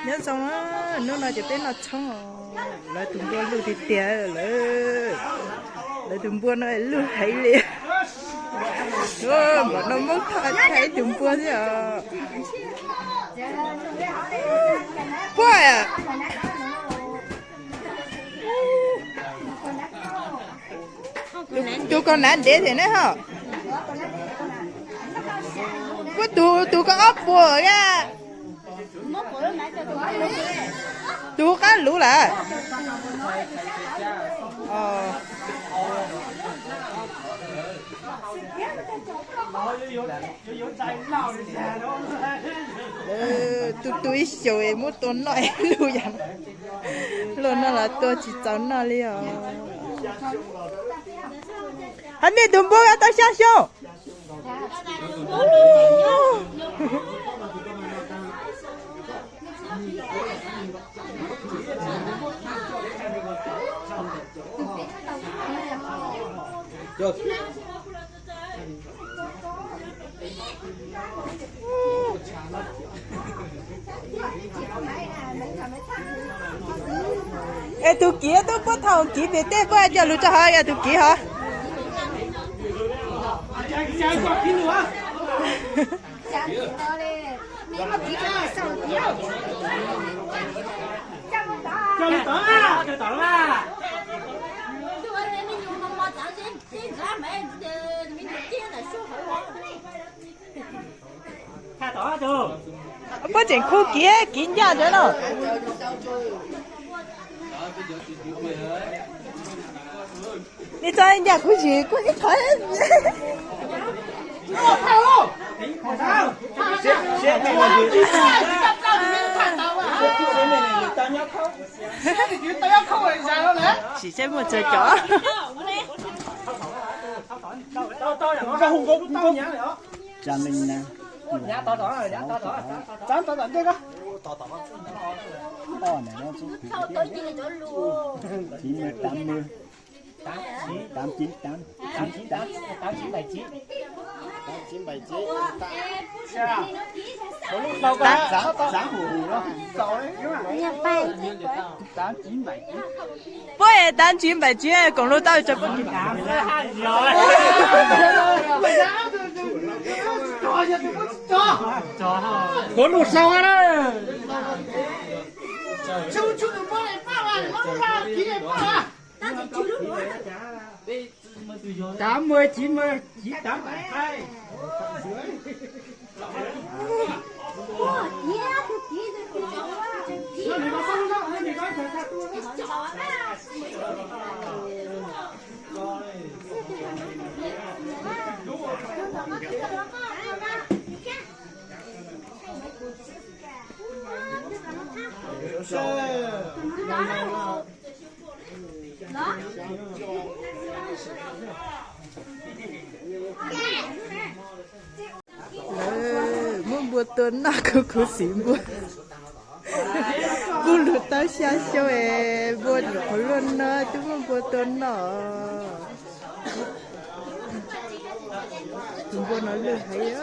Nyob zoo, hnub no ces peb noj tshoob os. Lawv tus npua luj tiag tiag lawm. Lawv tus npua no luj heev li. Npaum no Hmoob thaj thaj ib tus npua xwb os. Puag, tus kaus hnav ntev thiab ne ho. Puag, tus, tus kaus ob puas a. Tus qab luv lawm. Tu tu ib xyoos muab tua noj ib lub yam. Luaj no los tua tsis txaus noj li os. Hais nej tus npua tau xya xyoo. Es tus kiv twb puab thaum kiv pem tej puab coj lug rau hov, yog tus kiv hov. Puab tseem khu kiv, kiv ncaj ntawd no. Nej txhob ncaj kuv tsis kuj ib qho. Sim seb muaj tsawg cov. Tsa leej na. Tod na, chín mươi, tám mươi, tám chín, tám chín, tám chín, tám chín, tám chín. Tám chín, tám chín. Tám, tám hổ hủ đó. Tám chín, bảy chín. Puab es tám chín bảy chín, koom lub tau tso puab. Khuav lub sau na. Tám mươi, chín mươi, chín tám bảy hai. Lawv muab npua tua noj, khuv khuv xim npua. Puj lug tau xya xyoo es npua nyuam qhuav luaj no twb muab npua tua noj. Tus npua no lwj heev.